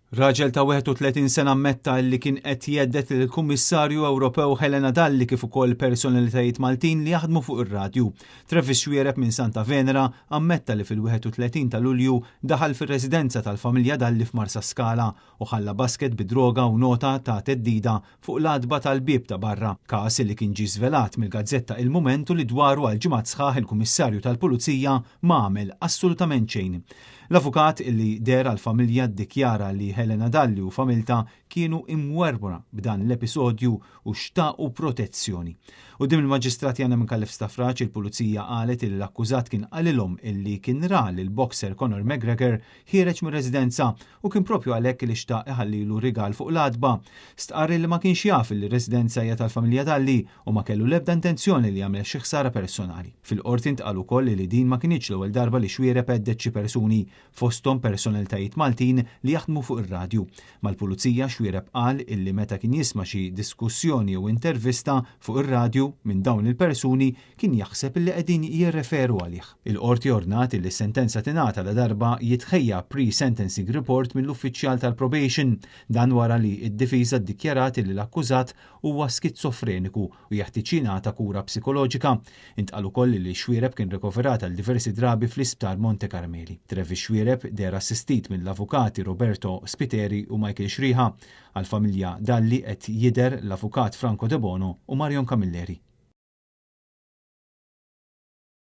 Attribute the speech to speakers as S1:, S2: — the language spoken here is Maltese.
S1: Raġel ta' 31 sena ammetta li kien qed jhedded lill-Kummissarju Ewropew Helena Dalli kif ukoll personalitajiet Maltin li jaħdmu fuq ir-radju. Travis Xuereb minn Santa Venera ammetta li fil-31 ta' Lulju daħal fir-residenza tal-familja Dalli f'Marsaskala u ħalla basket bi droga u nota ta' theddida fuq l-għatba tal-bieb ta' barra, każ li kien ġie żvelat mill-gazzetta Il-Mument u li dwaru għal ġimgħat sħaħ il-Kummissarju tal-Pulizija ma għamel assolutament xejn. L-avukat li deher għall-familja ddikjara li Helena Dalli u familtha kienu imwerwra b'dan l-episodju u xtaqu protezzjoni. Quddiem il-Maġistrat Jana Micallef Stafrace il-Pulizija qalet illi l-akkużat kien qalilhom illi kien ra lill-boxer Conor McGregor ħiereġ mir-residenza u kien propju għalhekk li xtaq iħallilu rigal fuq l-għatba. Stqarr illi ma kienx jaf illi r-residenza hija tal-familja Dalli u ma kellu l-ebda intenzjoni li jagħmel xi ħsara personali. Fil-Qorti ntqal ukoll li din ma kinitx l-ewwel darba li Xuereb hedded xi persuni, fosthom personalitajiet Maltin li jaħdmu fuq ir-radju. Mal-Pulizija Xuereb qal illi meta kien jisma' xi diskussjoni jew intervista fuq ir-radju minn dawn il-persuni kien jaħseb illi qegħdin jirreferu għalih. Il-Qorti ordnat illi s-sentenza tingħata ladarba jitħejja pre-sentencing report mill-uffiċjal tal-probation. Dan wara li d-difiża ddikjarat illi l-akkużat huwa skizofreniku u jeħtieġ jingħata kura psikoloġika. Intqal ukoll li Xuereb kien rikoverat għal diversi drabi fl-Isptar Monte Carmeli. Travis Xuereb deher assistit mill-avukati Roberto Spiteri u Michael Xriħa. Għall-familja Dalli qed jidher l-avukat Franco Debono u Marion Camilleri.